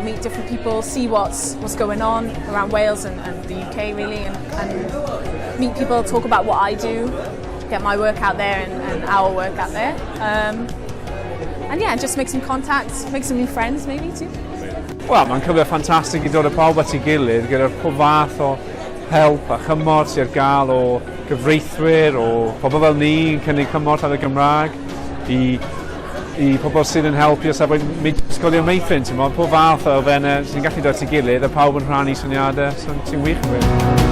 meet different people, see what's what's going on around Wales and, and the UK really, and, and meet people, talk about what I do, get my work out there and, and our work out there. Um, and yeah, just make some contacts, make some new friends maybe too. Wel, mae'n cyfle ffantastig i dod â pawb at ei gilydd gyda pob fath o help a chymorth sydd ar gael o gyfreithwyr, o pobl fel ni yn cynnig cymorth ar y Gymraeg, i, i pobl sydd yn helpu o safbwynt ysgolion meithrin, ti'n modd, pob fath o elfennau sy'n gallu dod at ei gilydd a pawb yn rhannu syniadau, so sy'n wych yn gweud.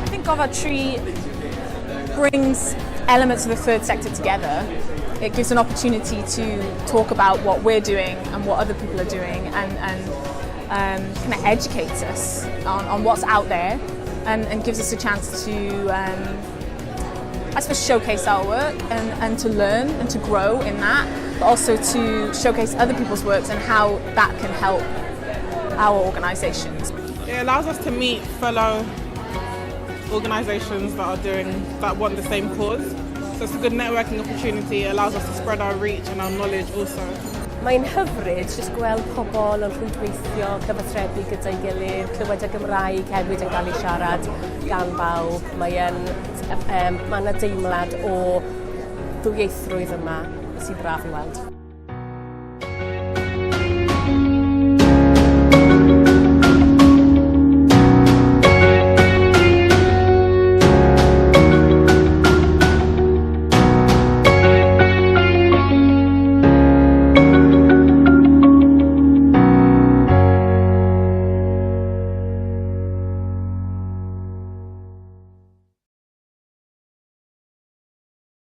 I think Gofal 3 brings elements of the third sector together. It gives an opportunity to talk about what we're doing and what other people are doing and, and um, kind of educates us on, on what's out there and, and gives us a chance to, um, I suppose, showcase our work and, and to learn and to grow in that, but also to showcase other people's works and how that can help our organisations. It allows us to meet fellow organisations that are doing that want the same cause. So it's a good networking opportunity. It allows us to spread our reach and our knowledge also. Mae'n hyfryd jyst gweld pobl yn rhwydweithio, cyfathrebu gyda'i gilydd, clywed y Gymraeg hefyd yn cael ei siarad gan bawb. Mae'n, um, mae yna deimlad o ddwyieithrwydd yma sy'n braf i weld.